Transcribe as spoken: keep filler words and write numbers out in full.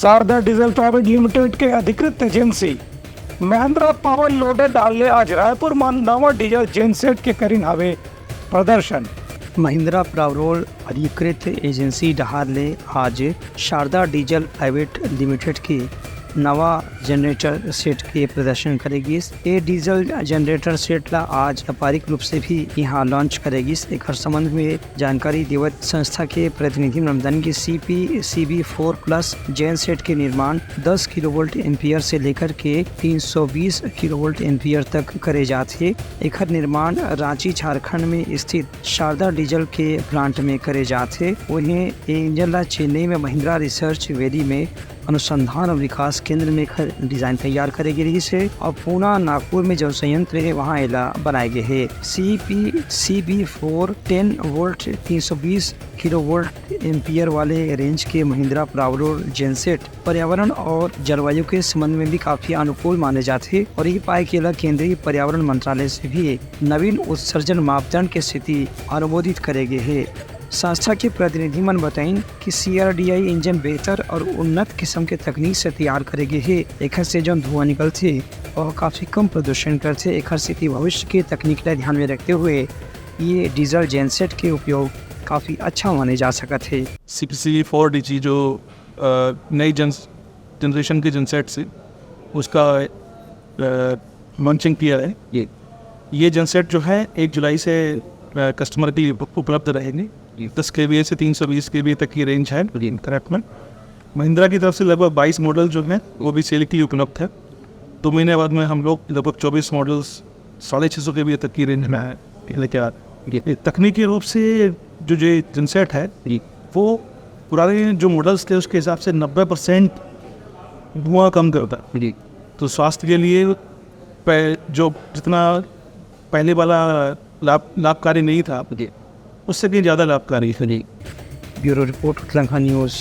Sharda diesel private limited के अधिकृत agency Mahindra power loaded डाल ले आज रायपुर म नवा डीजल जेनसेट के करिन हावे प्रदर्शन। महिंद्रा पावर अधिकृत एजेंसी डहार ले आज शारदा डीजल प्राइवेट लिमिटेड के नवा जनरेटर सेट के प्रदर्शन करे गिस। ए डीजल जनरेटर सेट ला आज व्यापारिक रूप से भी यहाँ लॉन्च करे गिस। एकर संबंध में जानकारी देवत संस्था के प्रतिनिधि मन बताइन कि सीपी सीबी फोर प्लस जेनसेट के निर्माण दस किलोवोल्ट एम्पियर से लेकर के तीन सौ बीस किलोवोल्ट एम्पियर तक करे जात हे। एखर निर्माण रांची, झारखंड में स्थित शारदा डीजल के प्लांट में करे जात हे। वहीं ए इंजन ला चेन्नई में महिंद्रा रिसर्च वैली में अनुसंधान और विकास केंद्र में एखर डिजाइन तैयार करे गे रहिस हे और पूना, नागपुर में जो संयंत्र हे, वहां एला बनाए गे हे। सीपी सीबी फोर टेन वोल्ट तीन सौ बीस किलोवोल्ट एम्पियर वाले रेंज के महिंद्रा पावर जेनसेट पर्यावरण और जलवायु के संबंध में भी काफी अनुकूल माने जाथे और ये पाए के एला केंद्रीय पर्यावरण मंत्रालय से भी नवीन उत्सर्जन मापदंड के स्थिति अनुमोदित करे गे हे। संस्था के प्रतिनिधि मन बताइन कि सीआरडीआई इंजन बेहतर और उन्नत किस्म के तकनीक से तैयार करे गे हे। एखर से जौन धुआं निकलथे, वह काफी कम प्रदूषण करथे। एखर सेती भविष्य के तकनीक ला ध्यान में रखते हुए ये डीजल जेनसेट के उपयोग काफी अच्छा माने जा सकत हे। सीपीसी फोर डीजी जो अ, नई जन जनरेशन के जनसेट से उसका लॉन्चिंग किया है। ये ये जनसेट जो है एक जुलाई से कस्टमर के लिए उप- उपलब्ध रहेंगे। दस केवीए से तीन सौ बीस केवीए तक की रेंज है। करेक्ट में महिंद्रा की तरफ से लगभग बाईस मॉडल जो हैं, वो भी सेल के लिए उपलब्ध है। दो महीने बाद में हम लोग लगभग चौबीस मॉडल्स साढ़े छः सौ केवीए तक की रेंज में है, लेके आ रहे हैं। ये तकनीकी रूप से जो ये जनसेट है, वो पुराने जो मॉडल्स थे, उसके हिसाब से नब्बे परसेंट धुआं कम करता है। तो स्वास्थ्य के लिए पह-, जो जितना पहले वाला लाभ लाभकारी नहीं था, उससे कहीं ज़्यादा लाभकारी है। Bureau report, Utlangha news.